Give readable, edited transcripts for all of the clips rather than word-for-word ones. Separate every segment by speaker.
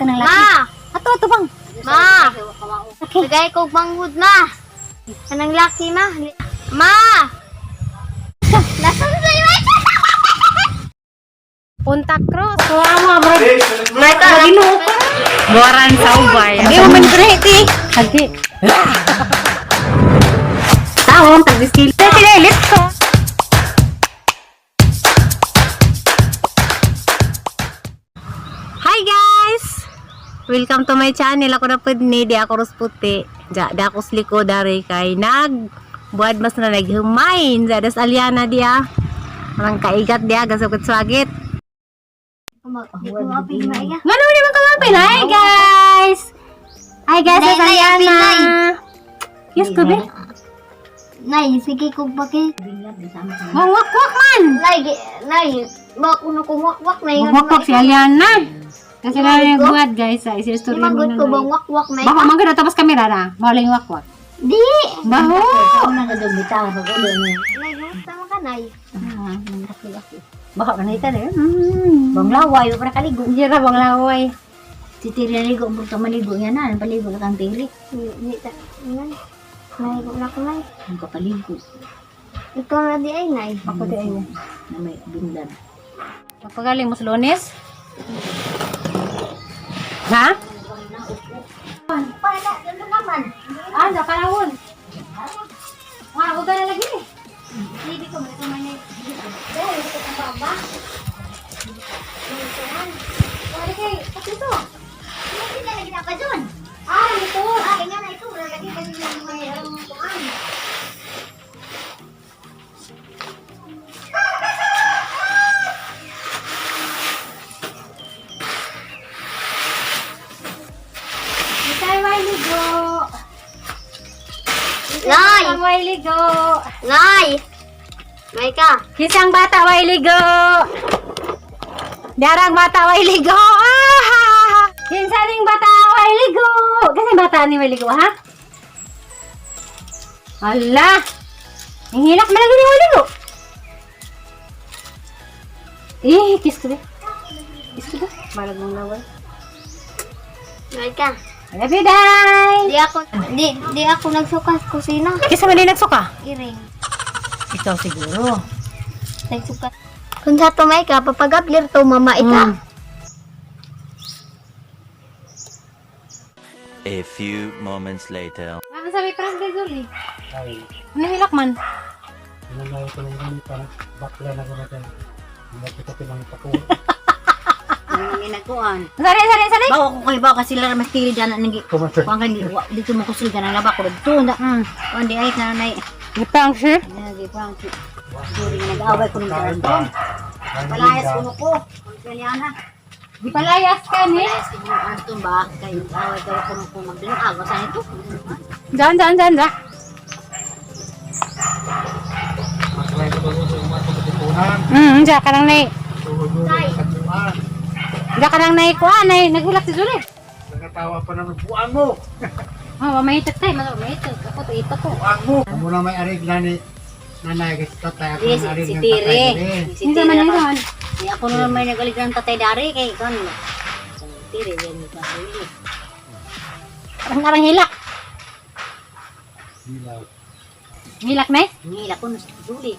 Speaker 1: Kanang laki.
Speaker 2: Ma!
Speaker 1: Ato, ato bang?
Speaker 2: Ma!
Speaker 1: Okay.
Speaker 2: Tagay ko banghod, ma! Kanang laki, ma! Ma! Nasaan sa'yo?
Speaker 1: Punta Cruz. Kuha mo, bro.
Speaker 2: May
Speaker 1: Ginoo ko.
Speaker 3: Buwaran sa ubay.
Speaker 1: Di mo man ti. Agi. Taon, tag-skill. Sige, let's go. Hi guys! Welcome to my channel. Ako na po ni di ako ros puti. Ja, da ako sliko dari kay nag buad mas na naghumain. Ja, das Aliana dia. Parang kaigat dia gasukot swagit. Ngano di man kamapil? Hi guys! Hi guys,
Speaker 2: Nay,
Speaker 1: sa
Speaker 2: nay,
Speaker 1: Aliana.
Speaker 2: nay.
Speaker 1: Yes, ko be.
Speaker 2: Nay, sige ko bakit?
Speaker 1: Mangwakwak man.
Speaker 2: Nay, nay, bako na kung wakwak nay.
Speaker 1: Mangwakwak si Aliana. Kasi na yung buhat guys. Sa isi story mo
Speaker 2: Magod
Speaker 1: na.
Speaker 2: ko bang wakwak nay?
Speaker 1: Baka man gano'n tapos kamera na. Mauling wakwak.
Speaker 2: Di!
Speaker 1: Baho!
Speaker 2: Nay, kumusta man ka, nay?
Speaker 3: Baka manita na yun.
Speaker 1: Mm.
Speaker 3: Banglaway, pa nakaligo.
Speaker 1: Hindi ra bang laway.
Speaker 3: Si Tiri naligo, ang burto maligo niya na. Paligo na kang Tiri.
Speaker 2: Di, ta, nay. Nay, ko na ko, nay.
Speaker 3: Ang kapaligo.
Speaker 2: Ikaw na di ay, nay.
Speaker 1: Ako di ayo.
Speaker 3: Na may bindan.
Speaker 1: Pagaling mo sa Lunes? Ha?
Speaker 2: Para, ano naman?
Speaker 1: Ah, sa panahon. Mga ako na lagi eh.
Speaker 2: Hindi ko man ito man eh. Dahil, ito ang baba.
Speaker 1: Wala kay, pati ito.
Speaker 2: Hindi na lagi na ka dyan.
Speaker 1: Ah, ito.
Speaker 2: Ah, nga na ito. Wala lagi kasi yung mga ang kuan.
Speaker 1: Itay wailigo.
Speaker 2: Nay!
Speaker 1: Ang wailigo.
Speaker 2: Nay! May ka.
Speaker 1: Kisang bata wailigo. Darang bata wailigo. Ah! Kinsa ning bata wailigo. Kasi bata ni wailigo ha? Ala. Hinghilak man lagi ni wailigo. Eh, kiss ko di. Kiss ko di. Balag mong laway.
Speaker 2: May ka.
Speaker 1: I love you, Day.
Speaker 2: Di ako nagsuka sa kusina.
Speaker 1: Kisa man din nagsuka?
Speaker 2: Iring.
Speaker 1: Ikaw siguro.
Speaker 2: Nagsuka. Kung sa to may ka, papagablir to mama ika.
Speaker 1: Mm.
Speaker 4: A few moments later.
Speaker 1: Ano sabi parang kay Zuli?
Speaker 5: Ay,
Speaker 1: Ano hilak man?
Speaker 5: pinanayo ko lang kami para bakla na ko natin. Hindi kita pinangpakuha.
Speaker 3: Ano nang ginagawan?
Speaker 1: Sari, sari, sari.
Speaker 3: Bawa ko kayo ba kasi sila mas tiri dyan ang
Speaker 5: Kumater.
Speaker 3: Kuan kan dito mo kusil ka ng laba ko dito na. Kuan di ay na nay.
Speaker 1: Gipang siya.
Speaker 3: Nagi pang Duri nga nag-away ko ng
Speaker 5: Kain
Speaker 3: karton.
Speaker 5: ba?
Speaker 3: Palayas ko no ko. Kanya na.
Speaker 1: Gipalayas ka ni.
Speaker 3: Palayas ko no Anton ba kay away daw ko ko magdinag sa ito.
Speaker 1: Diyan, diyan, diyan, diyan.
Speaker 5: Maklay ko ko sa mga katipunan.
Speaker 1: Diyan ka lang nai.
Speaker 5: Tuhod sa kuan.
Speaker 1: Diyan ka lang nai kuha, nai. Naghilak si Zuli.
Speaker 5: Nagatawa pa naman, buwan mo!
Speaker 1: Oh, mahitak tayo, mahitak. Ako, to ito ko.
Speaker 5: Buwan mo! Amo na may arig na ni nanay kasi tatay ako
Speaker 3: Di
Speaker 5: ng
Speaker 3: si,
Speaker 5: arig
Speaker 3: si
Speaker 5: ng
Speaker 3: Tiri.
Speaker 5: tatay diri.
Speaker 3: Si
Speaker 1: Hindi
Speaker 3: Tiri.
Speaker 1: man, hindi man.
Speaker 3: Di ako naman may nagalig ng tatay dari kay kon. Si Tiri yan ni pa.
Speaker 1: Parang arang hilak.
Speaker 5: Hilaw.
Speaker 1: Hilak nai.
Speaker 3: Ngila ko no si Juli.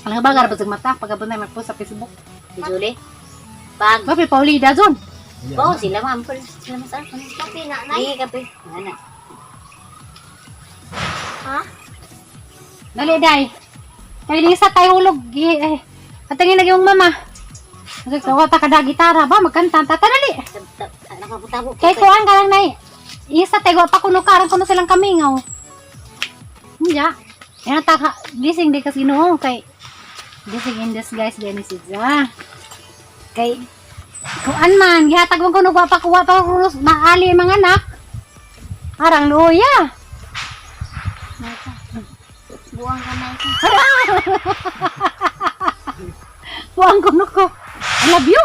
Speaker 1: Alam ba, garabas ang mata. Pagabon na magpost sa Facebook.
Speaker 3: Si Juli. Pag
Speaker 1: Bapi, paulida zon.
Speaker 3: Bawa sila ma'am, pero sila mas ako.
Speaker 2: Kape na, nay.
Speaker 3: Ay, kape. Ana.
Speaker 2: Ha?
Speaker 1: Dali, day. Kaya ni isa tayo hulog. Eh, at ang inag yung mama. Nagsawa ta kada gitara ba magkanta ta dali.
Speaker 3: Nakaputabo.
Speaker 1: Kay kuan ka lang nay. Isa tayo pa kuno karon kuno silang kamingaw. Hindi. Yan ta ka blessing di kas Ginoo kay blessing in disguise din si Za. Kay kuan man gihatag man kuno wa pa kuwa pa kuno maali ang mga anak. Arang luya.
Speaker 2: May ka. Buang ka, may ka.
Speaker 1: Buang kuno ko. I love you.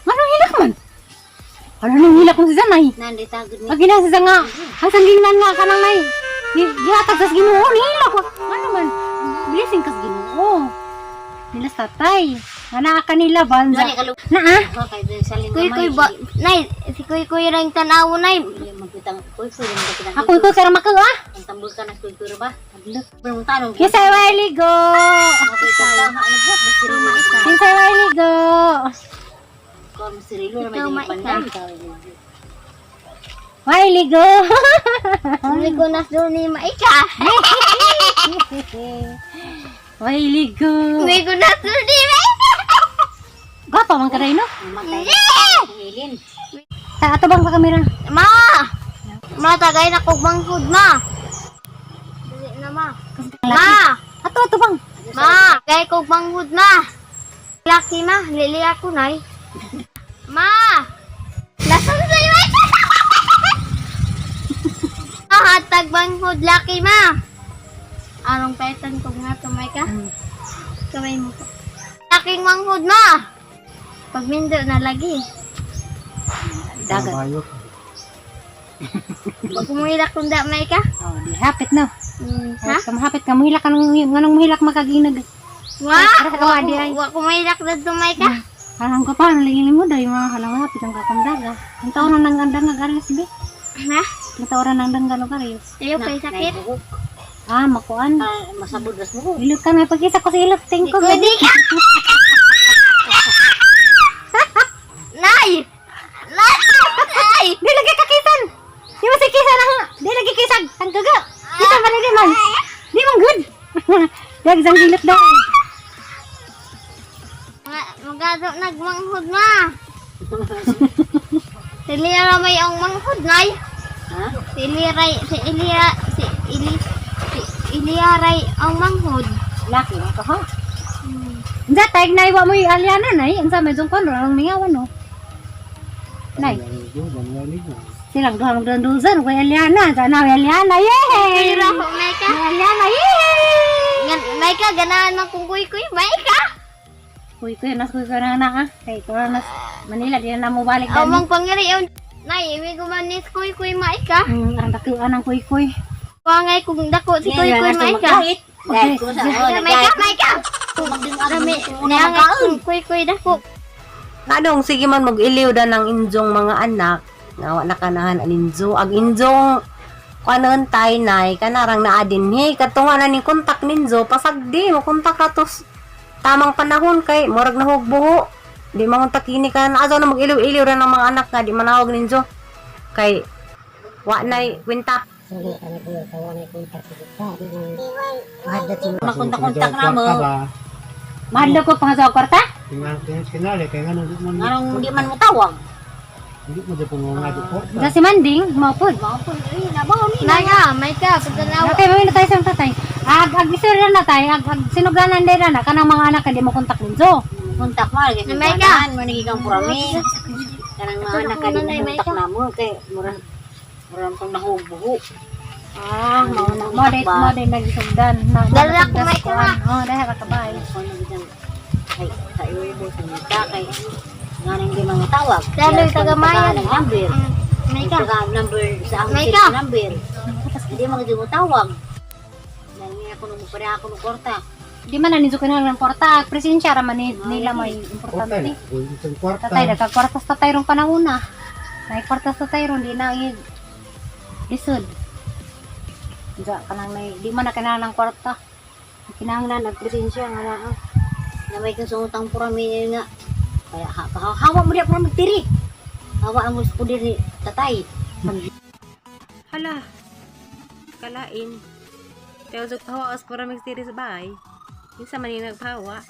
Speaker 1: Ano hilak man? Ano nang hilak mo si Zanay?
Speaker 3: Nandi tagod ni.
Speaker 1: Pag ginang sa nga, ang sanggingnan nga ka nang nay. Gihatag sa Ginoo ni hilak. Ano man? Blessing kas Ginoo. Nilas tatay. Nga kanila ba?
Speaker 3: Dali ka
Speaker 1: Na ah.
Speaker 3: Kay sa linggo.
Speaker 2: Kuy kuy ba nay si kuy kuy rang tanaw nay.
Speaker 3: Magkitang kuy kuy magkitang.
Speaker 1: Ako ko karang mako ah.
Speaker 3: Ang tambol ka na kuy kuy ba? Pero tanong.
Speaker 1: Kinsay way ligo. Kinsay way ligo.
Speaker 3: Ikaw
Speaker 2: maika.
Speaker 1: Way ligo.
Speaker 2: Hindi ko na doon ni maika.
Speaker 1: Way ligo.
Speaker 2: Hindi ko na doon ni maika.
Speaker 1: Gwapa man kaday no?
Speaker 3: Mamatay. Ilin.
Speaker 1: Ta ato bang sa kamera?
Speaker 2: Ma! Ma, tagay na kog manghud, ma. Dali na, ma. Ma!
Speaker 1: Ato ato bang.
Speaker 2: Ma! Tagay kog manghud, ma. Laki, ma. Lili ako, nay. Ma! Lasan sa iyo? Ma, hatag manghud, laki, ma. Anong kaitan kog nga tumay ka? Kamay mo ko. Laking manghud, ma. Pagmindo na lagi.
Speaker 1: Dagat.
Speaker 5: Bayot.
Speaker 2: Pag kumihilak kung da, may ka?
Speaker 1: Oh, di hapit no.
Speaker 2: Ha?
Speaker 1: Ha? Kamahapit ka muhilak ka nung nganong muhilak makaginag.
Speaker 2: Wa!
Speaker 1: Ay, wa, di ay.
Speaker 2: Wa kumihilak na tumay ka?
Speaker 1: Halang ka pa, nalingin mo daw yung mga halang hapit ang kakamdaga. Ang taon na nang ganda nga garis be.
Speaker 2: Ha?
Speaker 1: Ang taon na nang dangga garis.
Speaker 2: Iyo kay sakit?
Speaker 1: Ah, makuan.
Speaker 3: Masabod ras mo.
Speaker 1: Ilot ka may pag-isa ko sa ilot tingko.
Speaker 2: Di ka! Nay! Nay! Nay!
Speaker 1: Di lagi ka kisan. Di mo si kisan ang di lagi kisan ang gaga. Kisan pa lagi man. Di man good. Dag sang hilot daw.
Speaker 2: Magado nagmanghod na. Si Lira may ang manghod, nay.
Speaker 3: Ha?
Speaker 2: Si Lira, si Ilya, si Ili, si Ilya ray ang manghod.
Speaker 1: Laki man ka ha. Unsa tayg nay wa mo alyana nay unsa may jung kon ang mingawan no. Nay, silang duha magdanduzan kay alyana, sana may alyana. Yay!
Speaker 2: Lira ko, may ka.
Speaker 1: May alyana. Yay!
Speaker 2: Gan, may ka, ganahan man kung kuy-kuy, may ka.
Speaker 1: Kuy kuy nas kuy kuy na na ah. Kay kuy nas Manila di na mo balik
Speaker 2: Ang
Speaker 1: dani.
Speaker 2: mang pangiriyon. Nay, ibig ko man ni kuy-kuy, may ka.
Speaker 1: Ang dakuan ang kuy kuy.
Speaker 2: Wangay kung dako si kuy-kuy, may ka.
Speaker 3: Dahil ko sa oh,
Speaker 2: May ka, may ka. Rami, nangay kung kuy-kuy dako.
Speaker 6: Nganong sige man mag-iliw da ng injong mga anak nga wa nakanahan an injo ag injong kuanon tay nay kanarang naa dinhi katunga na ning kontak ninjo pasagdi mo kontak ra to tamang panahon kay murag nahog buho di man kontak kini ka na na mag-iliw-iliw ra ng mga anak nga di manawag ninjo kay wa nay kwenta.
Speaker 3: Makontak-kontak na mo.
Speaker 1: Mahadlok ko pangasawa kwarta.
Speaker 5: Tingnan kinali kay ngano di man
Speaker 3: Nganong di man mo tawag.
Speaker 5: hindi mo di po nga di po.
Speaker 1: Unsa si Manding mao pud.
Speaker 3: Mao po, eh, nabaw ni.
Speaker 2: Nay ka, may ka, pagkanawa.
Speaker 1: Okay, mami na tayo sa tatay. Ag ag istorya na tayo, ag ag sinugdanan din na kanang mga anak hindi mo kontak ninjo.
Speaker 3: Kontak mo lagi
Speaker 2: May ka.
Speaker 3: kay mo naging kang purami. Kanang mga anak ka di mo kontak na mo kay mura mura tong nahugbuho.
Speaker 1: Ah, mao na mo din mo din nagisugdan na.
Speaker 2: Dala ko, may ka.
Speaker 1: Oh, dahil ka kabay.
Speaker 3: Ano gidang ay sa iyo mo sa kay nganong di man mo tawag.
Speaker 2: Dalo, taga-Mayan.
Speaker 3: Ng number.
Speaker 2: May ka.
Speaker 3: Taga number sa ang
Speaker 2: May ka.
Speaker 3: number. Hindi man gid mo tawag. Nangi ako nung pare ako nung kwarta.
Speaker 1: Di man na ninjo kinahanglan ng kwarta, presensya ra man ni, nila may importante.
Speaker 5: Okay, itong kwarta.
Speaker 1: Tatay nagkakwarta sa tatay rong panahon na. May kwarta sa tatay ron di na i lisod. Diya kanang nay di man na kinahanglan ng kwarta. Kinahanglan ang presensya nga naa.
Speaker 3: Na may kasungutang purami nga. Kaya ha, ha, hawa mo diya purami tiri. Hawa ang gusto diri tatay.
Speaker 6: Hala, kalain. Pero sa pahawa as para mag-series bay. Kinsa man yung nagpahawa.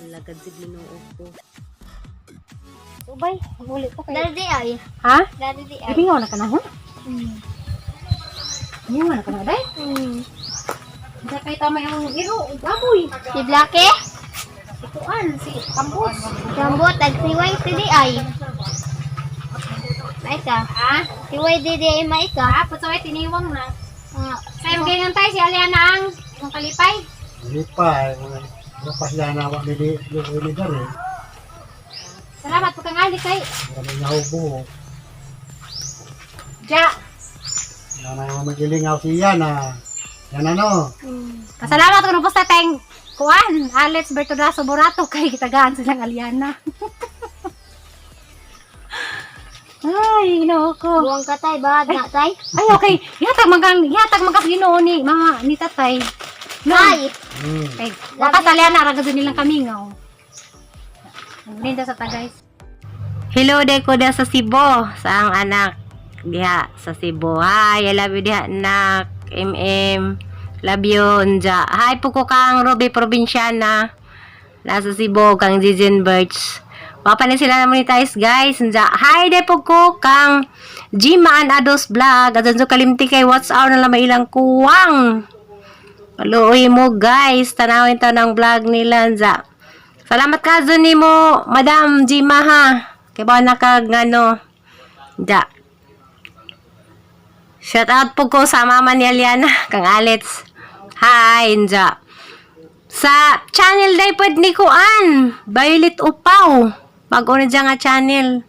Speaker 6: Lagad si Ginoo ko.
Speaker 1: Ubay, uli ko kay.
Speaker 2: Dali di ay.
Speaker 1: Ha?
Speaker 2: Dali di ay.
Speaker 1: Mingaw na ka na, ha? Mingaw na ka na, day? Hindi kay tama yung iro, amoy.
Speaker 2: Si Blackie,
Speaker 1: Si Kuan, si Kambos.
Speaker 2: Jambot, ag si White di ay. May ka.
Speaker 1: Ha?
Speaker 2: Si White di ay may ka.
Speaker 1: Ah, puto ay tiniwang na.
Speaker 2: Ah,
Speaker 1: Sa imong ganyan tayo, si Aliana ang ang kalipay.
Speaker 5: Hindi pa eh, mga lapas na na wa ni di ni dere.
Speaker 1: Salamat po kang ali kay.
Speaker 5: Mura may nahubo.
Speaker 1: Ja.
Speaker 5: Na na magilingaw siya na. Yan ano.
Speaker 1: Kasalamat ko nung basta tayong Kuan, Alex Bertodaso Borato kay gitagaan silang Aliana. Ay, Ginoo ko.
Speaker 2: Buwang ka tay, bahad na tay.
Speaker 1: Ay, okay. Yatag magang yatag magas Ginoo ni mama ni tatay. No.
Speaker 2: Tay!
Speaker 1: Kay wakas Aliana ra gud nilang kamingaw. Maglinda sa ta, guys.
Speaker 6: Hello day ko diha sa Cebu, sa ang anak diha sa Cebu. Hi, I love you diha anak. MM. Love you unja. Hi po ko kang Ruby Provinciana. Nasa Cebu kang Jijin Birch. Wapa ni sila na monetize, guys. Unja. Hi day po ko kang Gman Ados Vlog. At so kalimti kay what's our na lang ilang kuwang. Paluoy mo, guys. Tanawin ta ng vlog nila unja. Salamat ka ni mo, Madam Jima ha. Kay ba na kag ano. Da. Shout out po ko sa mama ni Aliana, kang Alex. Hi, Inja. Sa channel day pwed ni Kuan, Violet Upaw. Bago na dyan nga channel.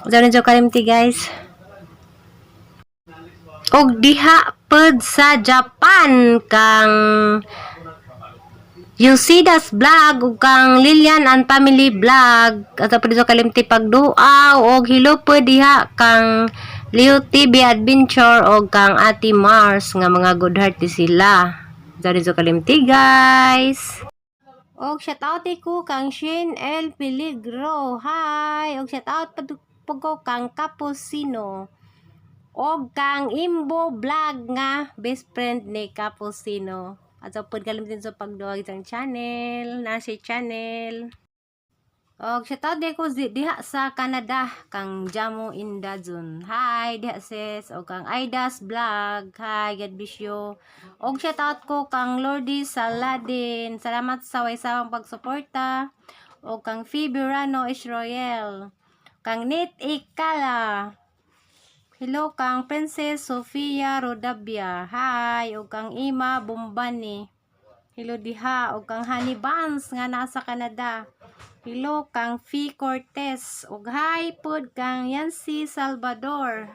Speaker 6: Diyan na dyan kalimti, guys. Og diha pud sa Japan kang Yusidas Vlog ug kang Lilian and Family Vlog. Ato pud sa kalimti pagduaw og hello pud diha kang Leo TV Adventure og kang Ate Mars nga mga good heart ni sila. Dari sa kalimti, guys. Og shout out ko kang Shane L Peligro. Hi. Og shout out pud pud ko kang Cappuccino. Og kang Imbo Vlog nga best friend ni Cappuccino. At sa pud kalimtin sa pagduwag isang channel, nasi channel. Og shout out di ko diha sa Canada kang Jamo Indazun. Hi diha sis og kang Aidas Vlog. Hi, God bless you. Og shout out ko kang Lordy Saladin. Salamat sa waysawang pagsuporta. Og kang Phoebe Rano Israel. Kang Nate Ikala. Hello kang Princess Sofia Rodabia. Hi og kang Ima Bombani. Hello diha og kang Honey Buns nga nasa Canada. Hello kang Fee Cortez ug hi pod kang Yancy Salvador.